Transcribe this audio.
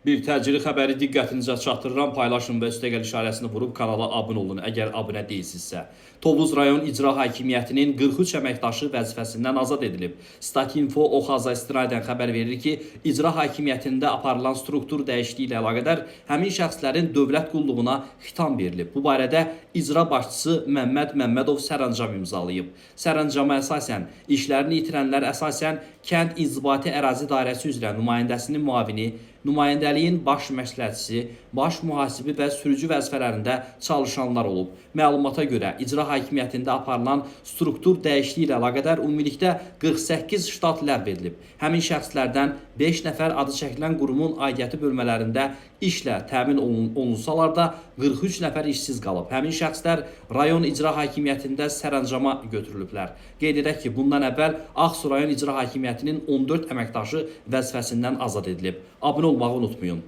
Bir təcili xəbəri diqqətinizə çatdırıram. Paylaşın və üstəgəl işarəsini vurub kanala abunə olun, əgər abunə deyilsinizsə. Tovuz rayon İcra Hakimiyyətinin 43 əməkdaşı vəzifəsindən azad edilib. Statinfo Oxaza istinadən xəbər verir ki, icra hakimiyyətində aparılan struktur dəyişikliyi ilə əlaqədar həmin şəxslərin dövlət qulluğuna xitam verilib. Bu barədə icra başçısı Məmməd Məmmədov sərəncam imzalayıb. Sərəncama əsasən işlərini itirənlər əsasən kənd inzibati ərazi dairəsi üzrə nümayəndəsinin müavini, nümayəndəliyin baş məsləhətçisi, baş mühasibi və sürücü vəzifələrində çalışanlar olub. Məlumata görə icra hakimiyyətində aparılan struktur dəyişikliyi ilə əlaqədar ümumilikdə 48 ştat ləğv edilib. Həmin şəxslərdən 5 nəfər adı çəkilən qurumun aidiyyəti bölmələrində işlə təmin olunsalar da 43 nəfər işsiz qalıb. Həmin şəxslər rayon icra hakimiyyətində sərəncama götürülüblər. Qeyd edək ki, bundan əvvəl Ağsu rayon icra hakimiyyətinin 14 əməkdaşı vəzifəsindən azad edilib. Abunə olmağı unutmayın.